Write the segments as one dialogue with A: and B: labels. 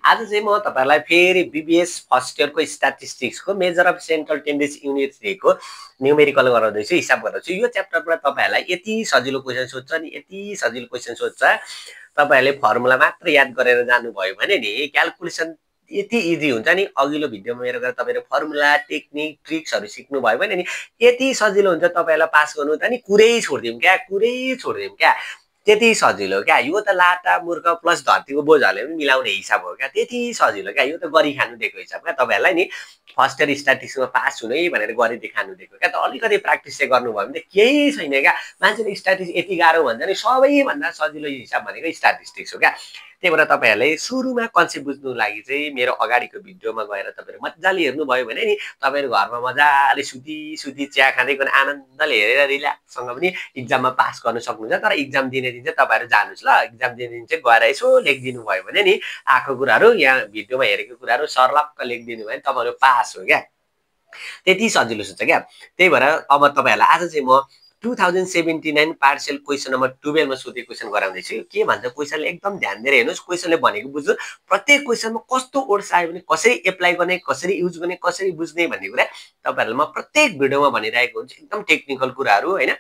A: आज चाहिँ म तपाईहरुलाई फेरि बीबीएस फर्स्ट इयरको स्ट्याटिस्टिक्सको major of central tendency unit 3 को न्यूमेरिकल गराउँदैछु, हिसाब गराउँछु। यो च्याप्टरबाट तपाईहरुलाई यति सजिलो क्वेशन सोध्छ नि, यति सजिलो क्वेशन सोध्छ, तपाईहरुले फर्मुला मात्र याद गरेर जानुभयो भने नि क्याल्कुलेसन यति इजी हुन्छ नि। अघिल्लो भिडियोमा मेरो गएर तपाईहरु फर्मुला टेक्निक ट्रिक्सहरु सिक्नु भयो भने नि यति सजिलो हुन्छ। तपाईहरुलाई पास गर्नु त नि कुरै छोड्दियौं क्या, कुरै छोड्दियौं क्या, त्यति सजिलो क्या। यो त लाटा मूर्ख प्लस धरतीको बोझहरुले पनि मिलाउने हिसाब हो क्या, त्यति सजिलो क्या। यो त गरी खानु दिएको हिसाब क्या। तपाईहरुलाई नि फर्स्ट इयर स्ट्याटिस्टिक्समा पास हुनै भनेर गरी देखाउनु दिएको क्या। त अलिकति प्र्याक्टिस चाहिँ गर्नुभयो भने त केही छैन क्या। मान्छेले स्ट्याटिस्टिक्स यति गाह्रो भन्छ नि, सबैभन्दा सजिलो हिसाब भनेको स्ट्याटिस्टिक्स हो क्या। त्यही भएर तपाईहरुले सुरुमा कन्सेप्ट बुझ्नु लागि चाहिँ मेरो अगाडिको भिडियोमा गएर तपाईहरु मज्जाले हेर्नु भयो भने नि तपाईहरु घरमा मज्जाले सुती सुती चिया खाँदै गर्न आनन्दले हेरेर रिल्याक्ससँग पनि एक्जाममा पास गर्न सक्नुहुन्छ। तर एक्जाम दिने दिन चाहिँ तपाईहरु जानुस् ल, एक्जाम दिने दिन चाहिँ गएर यसो लेखिदिनु भयो भने नि आएको कुराहरु यहाँ भिडियोमा हेरेको कुराहरु सर्लक्क लेखिदिनु भयो भने तपाईहरु पास हो क्या। त्यति सजिलो छ क्या। त्यही भएर अब तपाईहरुलाई आज चाहिँ म 2079 पार्शियल क्वेशन नम्बर 12 मा सोधेको क्वेशन गराउँदैछु। के भन्छ क्वेशनले एकदम ध्यान दिएर हेर्नुस्, क्वेशनले भनेको बुझ्नु। प्रत्येक क्वेशनमा कस्तो वर्ड्स आयो भने कसरी एप्लाई गर्ने, कसरी युज गर्ने, कसरी बुझ्ने भन्ने कुरा तपाईहरुलाई म प्रत्येक भिडियोमा भनिरहेको हुन्छु। एकदम टेक्निकल कुराहरु हैन,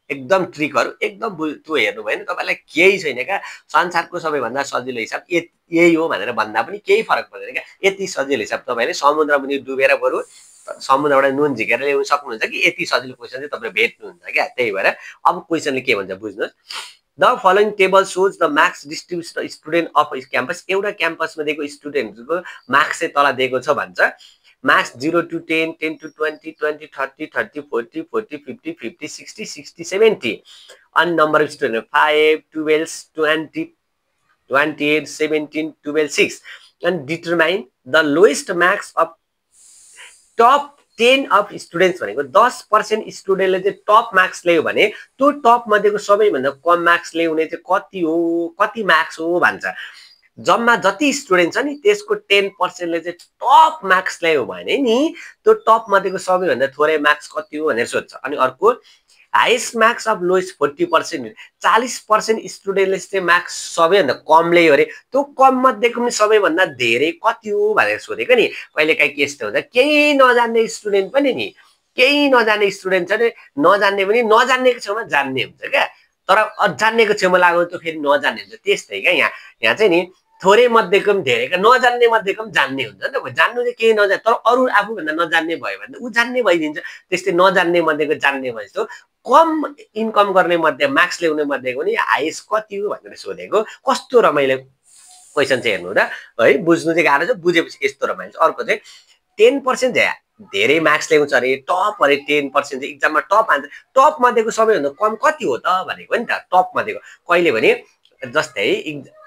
A: एकदम ट्रिकहरु एकदम त्यो हेर्नु भयो भने तपाईहरुलाई केही छैन क्या। संसारको सबैभन्दा सजिलो हिसाब यही हो भनेर भन्दा पनि केही फरक पर्दैन क्या। यति सजिलो हिसाब तपाईहरुले समुद्रमा पनि डुबेर बरु समुद्रबाट नुन झिकेर ल्याउन सक्नुहुन्छ कि यति सजिलो क्वेशन चाहिँ तपाईले भेट्नुहुन्छ क्या। त्यही भएर अब क्वेशनले के भन्छ बुझ्नुस्। The following table shows the marks distribution student of campus. एउटा क्याम्पसमा दिएको स्टुडेन्टको मार्क्स चाहिँ तल दिएको छ भन्छ। Marks 0 to 10, 10 to 20, 20, 30, 30, 40, 40, 50, 50, 60, 60, 70. And number of students 5, 12, 20, 28, 17, 12, 6. And determine the lowest marks of top 10 of students भनेको 10% स्टुडेन्टले चाहिँ टप मार्क्स ल्यायो भने त्यो टप मध्येको सबैभन्दा कम मार्क्स ल्याउने चाहिँ कति हो, कति मार्क्स हो भन्छ। जम्मा जति स्टुडेन्ट छ नि त्यसको 10% ले चाहिँ टप मार्क्स ल्यायो भने नि त्यो टप मध्येको सबैभन्दा थोरै मार्क्स कति हो भनेर सोध्छ। अनि अर्को हाईएस्ट मार्क्स अफ लोएस्ट 40%, 40% स्टुडेन्टले चाहिँ मार्क्स सबैभन्दा कम ल्यायो अरे, त्यो कम मध्येको पनि सबैभन्दा धेरै कति हो भनेर सोधेको नि। कहिलेकाहीँ के यस्तो हुन्छ, केही नजान्ने स्टुडेन्ट पनि नि, केही नजान्ने स्टुडेन्ट छ नि, नजान्ने पनि नजान्नेको छेउमा जान्ने हुन्छ क्या। तर अजान्नेको छेउमा लाग्नु त फेरि नजान्ने हुन्छ। त्यस्तै क्या। यहाँ चाहिँ नि थोरै मध्येको पनि धेरैका नजान्ने मध्येको पनि जान्ने हुन्छ नि त। जान्नु चाहिँ केही नजान्ने तर अरू आफूभन्दा नजान्ने भयो भने ऊ जान्ने भइदिन्छ। त्यस्तै नजान्ने मध्येको जान्ने भएछ। कम इन्कम गर्ने मध्ये मार्क्स ल्याउने मध्येको नि हाईएस्ट कति हो भनेर सोधेको। कस्तो रमाइलो क्वेशन चाहिँ हेर्नु त है, बुझ्नु चाहिँ गाह्रो छ, बुझेपछि यस्तो रमाइलो छ। अर्को चाहिँ 10% धेरै मार्क्स ल्याउँछ अरे, टप अरे 10% चाहिँ एक्जाममा टप आन्छ। टप मध्येको सबैभन्दा कम कति हो त भनेको नि त। टप मध्येको कहिले भने जस्तै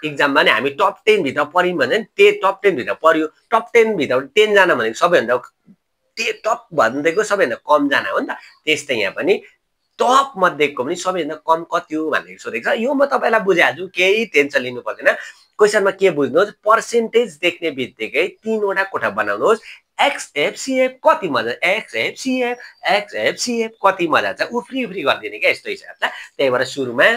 A: एक्जाममा नि हामी टप 10 भित्र पर्यौं भने टप 10 भित्र पर्यो, टप 10 भित्र 10 जना भनेको सबैभन्दा टप भन्दैको सबैभन्दा कम जना हो नि त। त्यस्तै यहाँ पनि टप मध्येको पनि सबैभन्दा कम कति हो भनेको सोधेको छ। यो म तपाईलाई बुझाइहाल्छु, केही टेन्सन लिनु पर्दैन। क्वेशनमा के बुझ्नुहोस्, पर्सेन्टेज देख्ने बित्तिकै 3 वटा कोठा बनाउनुहोस्। XFCF कति मजा, XFCF कति मजा छ, उफ्री उफ्री गरिदिने क्या यस्तो हिसाब छ। त्यही भएर सुरुमा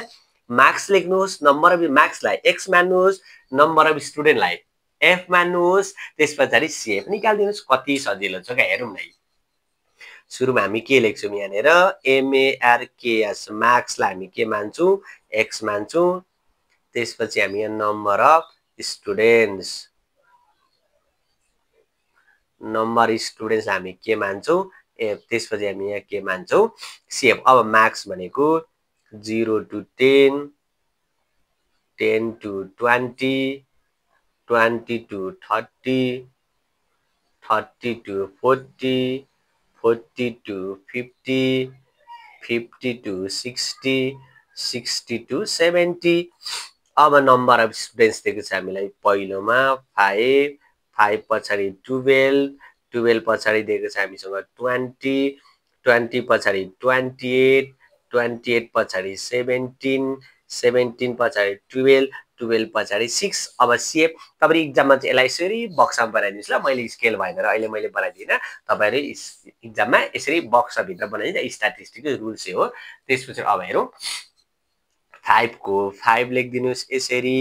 A: मार्क्स लेख्नुहोस्, नम्बर अफ मार्क्सलाई X मान्नुहोस्, नम्बर अफ स्टुडेन्टलाई F मान्नुहोस्, त्यसपछि CF निकाल्दिनुहोस्। कति सजिलो छ क्या, हेरौँ न। सुरुमा हामी के लेख्छौँ यहाँनिर, MARKS मार्क्सलाई हामी के मान्छौँ, X मान्छौँ। त्यसपछि हामी यहाँ number of students, number students हामी के मान्छौँ, त्यसपछि हामी यहाँ के मान्छौँ, CF। अब मार्क्स भनेको 0 to 10, 10 to 20, 20 to 30, 30 to 40, 40 to 50, 50 to 60, 60 to 70। अब नम्बर अफ स्टुडेन्ट्स दिएको छ हामीलाई पहिलोमा 5, 5 पछाडि 12, 12 पछाडि दिएको छ हामीसँग 20, 20 पछाडि 28, 28 पछाडि 17, 17 पछाडि 12, 12 पछाडि 6। अब CF तपाईले एक्जाममा चाहिँ यसलाई यसरी बक्सामा बनाइदिनुस् ल। मैले स्केल भएन र अहिले मैले बनाइदिन, तपाईहरु एक्जाममा यसरी बक्सा भित्र बनाइदिनु। स्ट्याटिस्टिकल रुल्स हो। त्यसपछि अब हेरौँ 5 को 5 लेखिदिनुस् यसरी,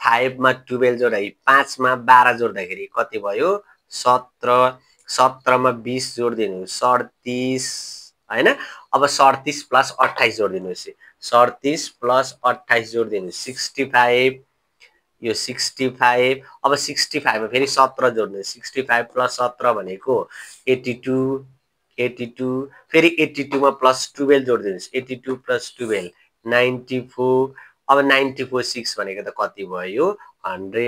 A: 5 मा 12 जोड्दा 5 मा 12 जोड्दाखेरि कति भयो 17 17 मा 20 जोडिदिनु 37 हैन अब 37 प्लस 28 जोडिदिनुस् 37 प्लस 28 जोडिदिनु 65 यो 65 अब 65 मा फेरि 17 जोड्नु 65 प्लस 17 भनेको 82 82 फेरि 82 मा प्लस 12 जोडिदिनुस् 82 प्लस 12 94 अब 94 6 भनेको त कति भयो 100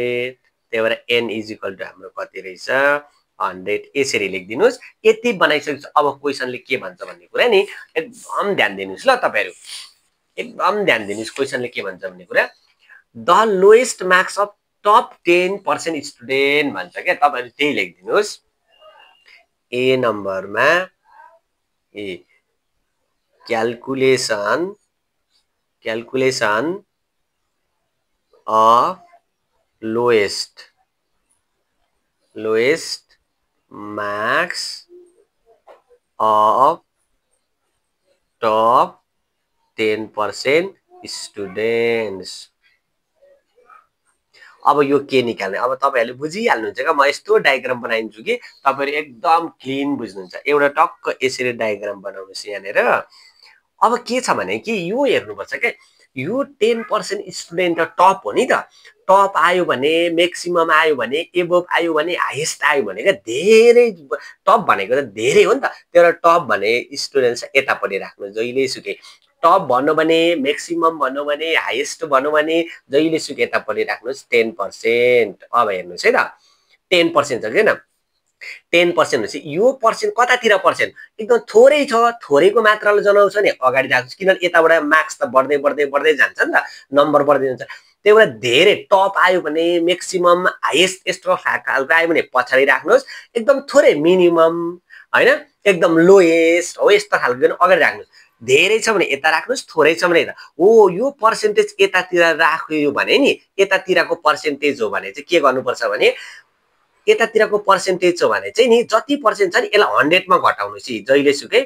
A: त्यही भएर n इज इक्वल टु हाम्रो कति रहेछ 100 यसरी लेखिदिनुस् यति बनाइसकेपछि अब क्वेशनले के भन्छ भन्ने कुरा नि एकदम ध्यान दिनुस् ल तपाईहरु एकदम ध्यान दिनुस् क्वेशनले के भन्छ भन्ने कुरा the lowest marks of top 10% student भन्छ क्या तपाईहरु त्यही लेखिदिनुस् ए नम्बरमा ए calculation of lowest marks of top 10% students अब यो के निकाल्ने अब तपाईहरुले बुझिहाल्नुहुन्छ के म यस्तो डायग्राम बनाइदिन्छु कि तपाईहरु एकदम क्लीन बुझ्नुहुन्छ एउटा टक्क यसरी डायग्राम बनाउनुस् यहाँनेर अब के छ भने कि यो हेर्नुपर्छ के यो 10% स्टुडेन्ट टप हो नि त टप आयो भने म्याक्सिमम आयो भने एबोभ आयो भने हाईएस्ट आयो भने के धेरै टप भनेको त धेरै हो नि त तर टप भने स्टुडेन्ट्स यतापट्टि राख्नु जहिले सुकै टप भन्नु भने म्याक्सिमम भन्नु भने हाईएस्ट भन्नु भने जहिले सुकै यतापट्टि राख्नुस् 10% अब हेर्नुस् है त 10% छ हैन 10% हुन्छ यो पर्सेन्ट कतातिर पर्सेन्ट एकदम थोरै छ थोरैको मात्राले जनाउँछ नि अगाडि राख्नुस् किनभने यताबाट मार्क्स त बढ्दै बढ्दै बढ्दै जान्छ नि त नम्बर बढ्दै जान्छ त्यही भएर धेरै टप आयो भने म्याक्सिमम हाईएस्ट यस्तो खालको आयो भने पछाडी राख्नुस् एकदम थोरै मिनिमम हैन एकदम लोएस्ट हो यस्तो खालको अगाडि राख्नुस् धेरै छ भने यता राख्नुस् थोरै छ भने यता हो यो पर्सेन्टेज यतातिर राख्यो भने नि यतातिरको पर्सेन्टेज हो भने चाहिँ के गर्नुपर्छ भने यतातिरको पर्सेन्टेज छ भने चाहिँ नि जति पर्सेन्ट छ नि यसलाई 100 मा घटाउनुस् जहिले सुकै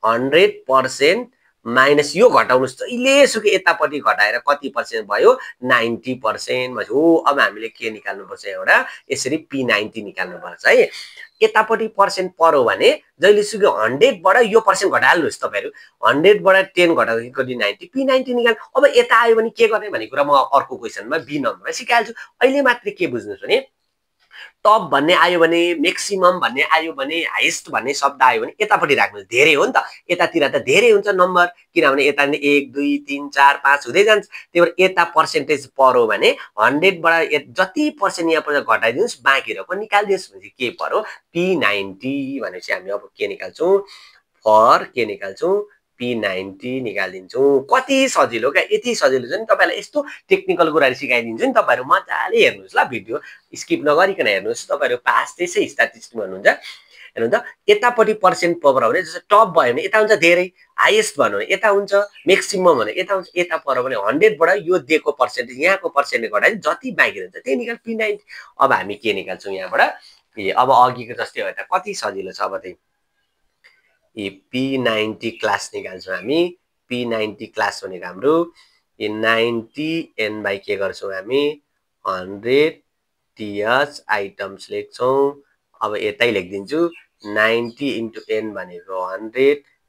A: 100% माइनस यो घटाउनुस् जहिले सुकै यतापट्टि घटाएर कति पर्सेन्ट भयो 90% हो अब हामीले के निकाल्नु पर्छ एउटा यसरी p90 निकाल्नु पर्छ है यतापट्टि पर्सेन्ट पर्यो भने जहिले सुकै 100 बाट यो पर्सेन्ट घटाल्नुस् तपाईहरु 100 बाट 10 घटाउँदाखेरि कति 90 p90 निकाल अब यता आयो भने के गर्ने भन्ने कुरा म अर्को क्वेशनमा बी नम्बरमा सिकाइहाल्छु अहिले मात्र के बुझ्नुस् भने टप भन्ने आयो भने म्याक्सिमम भन्ने आयो भने हाईएस्ट भन्ने शब्द आयो भने यतापट्टि राख्नु धेरै हो नि त यतातिर त धेरै हुन्छ नम्बर किनभने यता 1 2 3 4 5 हुँदै जान्छ त्यही भएर यता पर्सेन्टेज पर्यो भने 100 बाट जति पर्सेन्ट यहाँ पर घटाइदिनुस् बाँकी रहेको निकाल्दिनुस् भने के पर्यो p90 भनेपछि हामी अब के निकाल्छौं फर के निकाल्छौं p90 निकालिदिन्छौं कति सजिलो क्या यति सजिलो छ नि तपाईलाई यस्तो टेक्निकल कुरा सिकाइदिन्छु नि तपाईहरु मजाले हेर्नुस् ल भिडियो स्किप नगरिकन हेर्नुस् तपाईहरु पास त्यसै स्ट्याटिस्टिक्स भन्नुहुन्छ हेर्नु त यतापट्टि पर्सेन्ट पर्यो भने जस्तो टप भयो भने यता हुन्छ धेरै हाईएस्ट भन्नु भने यता हुन्छ म्याक्सिमम भने यता हुन्छ यता पर्यो भने 100 बाट यो दिएको पर्सेन्टेज यहाँको पर्सेन्टेज घटाइ जति बाँकी रहन्छ त्यही निकाल p90 अब हामी के निकाल्छौं यहाँबाट अब अघिको जस्तै हो त कति सजिलो छ अब चाहिँ p90 क्लास निकाल्छौं हामी p90 क्लास भनेको हाम्रो 90 n बाइ के गर्छौं हामी 100 th आइटम्स लेख्छौं अब यतै लेखिदिन्छु 90 into n भनेको 100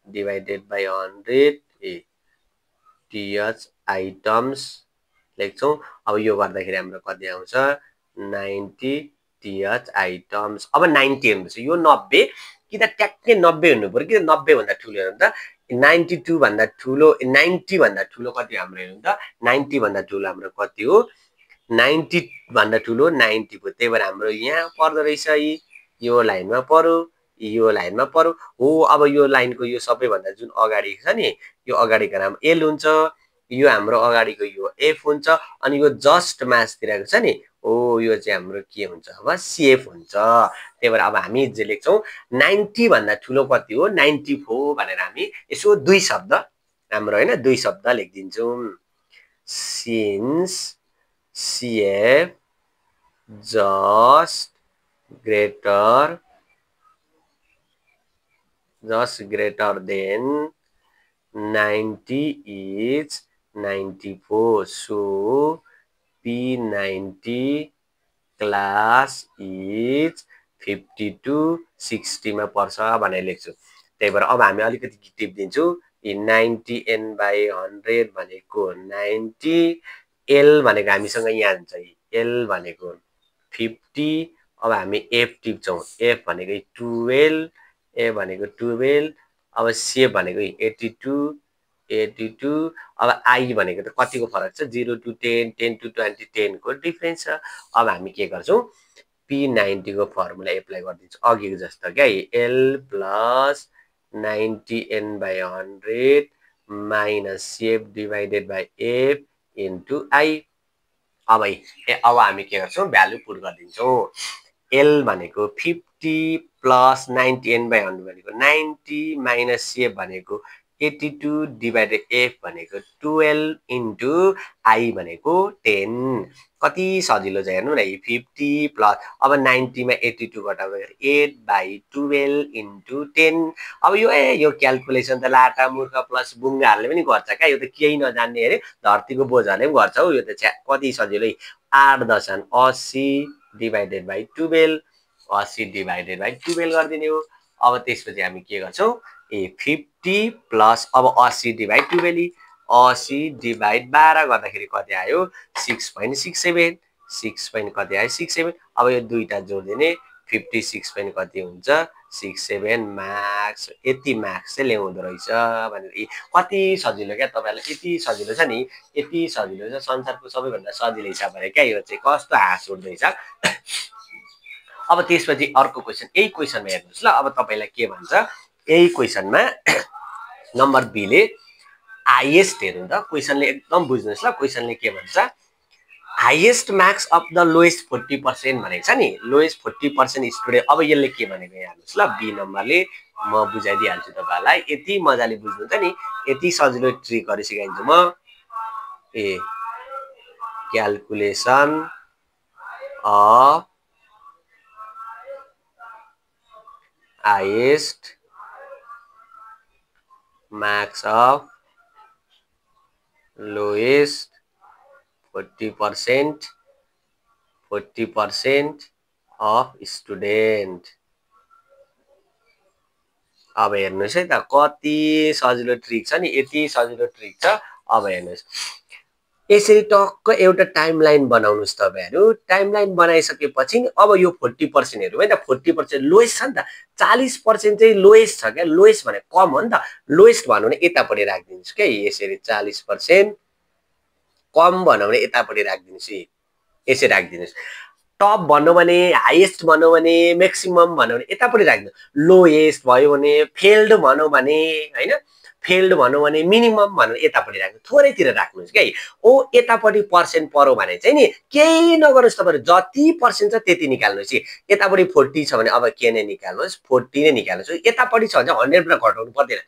A: डिवाइडेड बाइ 100 th आइटम्स लेख्छौं अब यो गर्दाखेरि हाम्रो कति आउँछ 90 th आइटम्स अब 90 हुन्छ यो 90 कि त ट्याक्कै 90 हुनु पर्यो कि 90 भन्दा ठूलो हेर्नु त 92 भन्दा ठूलो 90 भन्दा ठूलो कति हाम्रो हेर्नु त 90 भन्दा ठूलो हाम्रो कति हो 90 भन्दा ठूलो 90 को त्यही भएर हाम्रो यहाँ पर्दो रहेछ यो लाइनमा पर्यो हो अब यो लाइनको यो सबैभन्दा जुन अगाडि छ नि यो अगाडिको नाम l हुन्छ यो हाम्रो अगाडिको यो f हुन्छ अनि यो जस्ट मासतिरको छ नि हो यो चाहिँ हाम्रो के हुन्छ अब cf हुन्छ त्यही भएर अब हामी जे लेख्छौं 90 भन्दा ठूलो कति हो 94 भनेर हामी यसो दुई शब्द हाम्रो हैन दुई शब्द लेखिदिन्छौं since cf just greater than 90 is 94 so P90 class is 52 60 मा पर्छ भनेर लेख्छु। त्यही भएर अब हामी अलिकति टिप दिन्छु। 90n/100 भनेको 90, L भनेको हामीसँग यहाँ हुन्छ, L भनेको 50। अब हामी F टिप्छौँ। F भनेको 12, A भनेको 12, अब C भनेको 82। अब I भनेको त कतिको फरक छ, 0 to 10, 10 to 20, 10 को डिफरेन्स छ। अब हामी के गर्छौँ, P90 को फर्मुला एप्लाई गरिदिन्छु अघिको जस्तो क्या, L plus 90n/100 minus CF divided by F into I। अब हामी के गर्छौँ, भ्यालु पुट गरिदिन्छौँ। L भनेको 50 प्लस 90n/100 भनेको 90 माइनस CF भनेको 82 डिभाइडेड F भनेको 12 इन्टु I भनेको 10। कति सजिलो छ हेर्नु न, 50 प्लस अब 90 मा 82 घटाउँदाखेरि 8/12 इन्टु 10। अब यो क्यालकुलेसन त लाटा मूर्ख प्लस बुङ्गाहरूले पनि गर्छ क्या, यो त केही नजान्ने अरे धरतीको बोझहरूले पनि गर्छ हौ, यो त कति सजिलो। 8 10 80 डिभाइडेड बाई 12, 80 डिभाइडेड बाई 12 गरिदिने हो। अब त्यसपछि हामी के गर्छौँ, 50 प्लस अब 80 डिभाइड 12, 80 डिभाइड 12 गर्दाखेरि कति आयो, 6.67, 6 कति आयो, 67। अब यो दुईटा जोडिदिने, 56 कति हुन्छ, 67 मार्क्स। यति मार्क्स चाहिँ ल्याउँदो रहेछ भनेर। कति सजिलो क्या, तपाईँहरूलाई यति सजिलो छ नि, यति सजिलो छ, संसारको सबैभन्दा सजिलो हिसाब भयो क्या यो चाहिँ। कस्तो हाँस उठ्दैछ। अब त्यसपछि अर्को क्वेसन, यही क्वेसनमा हेर्नुहोस् ल। अब तपाईँलाई के भन्छ, यही क्वेसनमा नम्बर बी ले हाइएस्ट हेर्नु त, क्वेसनले एकदम बुझ्नुहोस् ल। क्वेसनले के भन्छ, highest marks of the lowest 40% भनेको छ नि, लोएस्ट 40% स्टुडेन्ट। अब यसले के भनेको हेर्नुहोस् ल, बी नम्बरले, म बुझाइदिइहाल्छु तपाईँहरूलाई, यति मजाले बुझ्नुहुन्छ नि, यति सजिलो ट्रिकहरू सिकाइदिन्छु म। Calculation of highest marks of lowest 40% of student. अब हेर्नुहोस् है त, कति सजिलो ट्रिक छ नि, यति सजिलो ट्रिक छ। अब हेर्नुहोस्, यसरी टक्क एउटा टाइमलाइन बनाउनुहोस् तपाईँहरू। टाइमलाइन बनाइसकेपछि अब यो 40% हेरौँ है त, 40% लोएस्ट छ नि त, 40% चाहिँ लोएस्ट छ क्या, लोएस्ट भने कम हो नि त। लोएस्ट भनौँ भने यतापट्टि राखिदिनुहोस् क्या, यसरी 40%। कम भनौँ भने यतापट्टि राखिदिनुहोस्, यसरी राखिदिनुहोस्। टप भन्नु भने, हाइएस्ट भन्नु भने, म्याक्सिमम भन्नु भने यतापट्टि राख्नु। लोएस्ट भयो भने, फेल्ड भनौँ भने हैन, फेल्ड भनौँ भने, मिनिमम भनौँ यतापट्टि राख्नु, थोरैतिर राख्नुहोस् क्या। ओ यतापट्टि पर्सेन्ट पर्यो भने चाहिँ नि केही नगर्नुहोस्, तपाईँहरू जति पर्सेन्ट छ त्यति निकाल्नुहोस्। यतापट्टि 40 छ भने अब के नै निकाल्नुहोस्, 40 नै निकाल्नुहोस्। यतापट्टि छ भने 100 घटाउनु पर्दैन।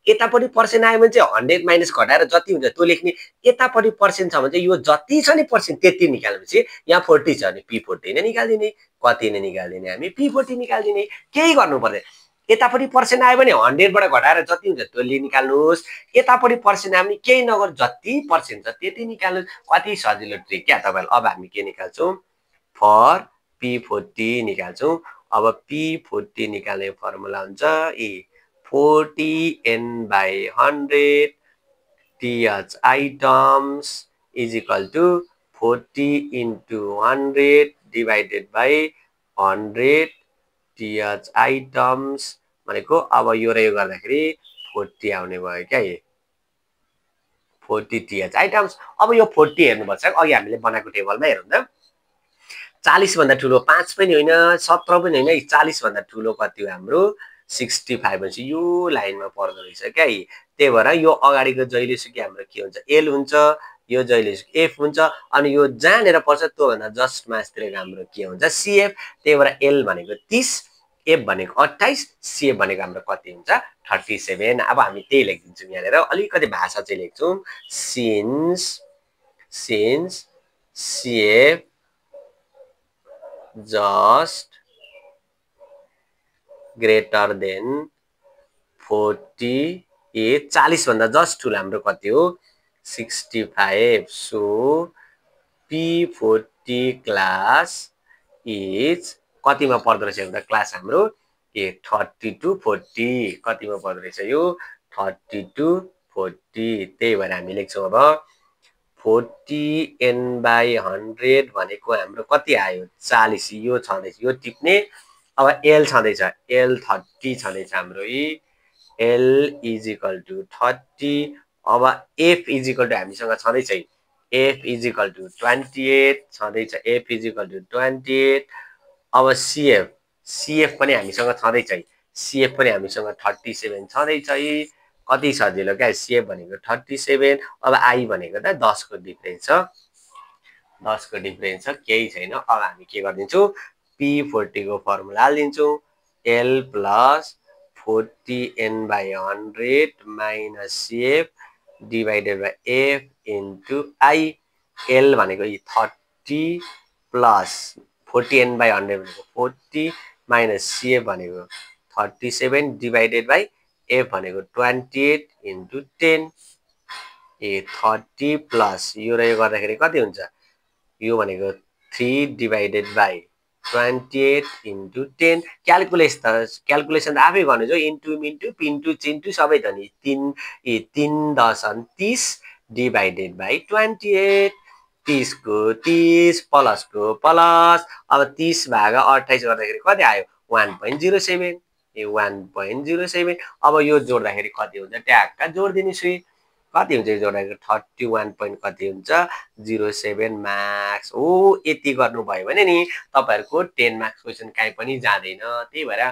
A: यतापट्टि पर्सेन्ट आयो भने चाहिँ 100 माइनस घटाएर जति हुन्छ त्यो लेख्ने। यतापट्टि पर्सेन्ट छ भने चाहिँ यो जति छ नि पर्सेन्ट त्यति निकाल्नुहोस्। यहाँ 40 छ भने P40 नै निकाल्दिने। कति नै निकाल्दिने हामी, P40 निकाल्दिने, केही गर्नु पर्दैन। यतापट्टि पर्सेन्ट आयो भने 100 बाट घटाएर जति हुन्छ त्यो निकाल्नुहोस्। यतापट्टि पर्सेन्ट आयो भने केही नगर, जति पर्सेन्ट छ त्यति निकाल्नुहोस्। कति सजिलो ट्रिक क्या तपाईहरु। अब हामी के निकाल्छौँ, फर P40 निकाल्छौँ। अब P40 निकाल्ने फर्मुला हुन्छ 40n/100 TH items is equal to 40 into 100 divided by 100 TH items भनेको अब यो र यो गर्दाखेरि 40 आउने भयो क्या, 40 TH items। अब यो 40 हेर्नुपर्छ, अघि हामीले बनाएको टेबलमा हेरौँ त। 40 भन्दा ठुलो 5 पनि होइन, 17 पनि होइन, 40 भन्दा ठुलो कति हो हाम्रो 65 भनेपछि यो लाइनमा पर्दो रहेछ क्या। त्यही भएर यो अगाडिको जहिलेसुकै हाम्रो के हुन्छ, एल हुन्छ, यो जहिलेसुकै एफ हुन्छ, अनि यो जहाँनेर पर्छ त्यो भन्दा जस्ट मास्तिर हाम्रो के हुन्छ, सीएफ। त्यही भएर एल भनेको 30, एफ भनेको 28, सीएफ भनेको हाम्रो कति हुन्छ 37। अब हामी त्यही लेखिदिन्छौँ यहाँनेर, अलिकति भाषा चाहिँ लेख्छौँ, since CF just greater than 40 40 भन्दा जस्ट ठुलो हाम्रो कति हो 65। सो P40 क्लास इज कतिमा पर्दो रहेछ एउटा क्लास हाम्रो 30 to 40 कतिमा पर्दो रहेछ यो 30 to 40 त्यही भएर हामी लेख्छौँ अब 40n/100 भनेको हाम्रो कति आयो 40 यो छँदैछ यो टिप्ने अब L छँदैछ L 30 छँदैछ हाम्रो L इज इक्वल टु 30 अब F इज इक्वल टु हामीसँग छँदैछ F इज इक्वल टु 28 छँदैछ F इज इक्वल टु 28 अब CF पनि हामीसँग छँदैछ CF पनि हामीसँग 37 छँदैछ कति सजिलो क्या CF भनेको 37 अब I भनेको त 10 को डिफरेन्स छ 10 को डिफरेन्स छ केही छैन अब हामी के गरिदिन्छौँ P40 को फर्मुला हाल्दिन्छौँ L plus 40n/100 minus CF divided by F into I L भनेको 30 प्लस 40n/100 भनेको 40 माइनस CF भनेको 37 डिभाइडेड बाई F भनेको 28 इन्टु 10 30 प्लस यो र यो गर्दाखेरि कति हुन्छ यो भनेको 3 डिभाइडेड बाई 28 इन्टु 10 क्यालकुलेसन त आफै गर्नु जो इन्टु मिन्टु पिन्टु चिन्टु सबै त नि 3 10 30 डिभाइडेड बाई 28 30 को 30 प्लस को प्लस अब 30 भागा 28 गर्दाखेरि कति आयो 1.07 1.07 अब यो जोड्दाखेरि कति हुन्छ ट्याक्क जोडिदिनुछु कति हुन्छ यो जोड्दाखेरि 31 point कति हुन्छ 07 मार्क्स हो यति गर्नुभयो भने नि तपाईहरुको 10 मार्क्स क्वेशन काहीँ पनि जाँदैन त्यही भएर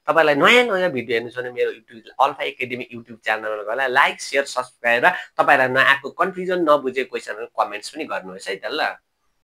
A: तपाईलाई नयाँ नयाँ भिडियो हेर्नु छ भने मेरो युट्युब अल्फा एकाडेमी युट्युब च्यानलमा गएर लाइक शेयर सब्स्क्राइब र तपाईलाई नआएको कन्फ्युजन नबुझेको क्वेशनहरु कमेन्ट्स पनि गर्नुहोस् है त ल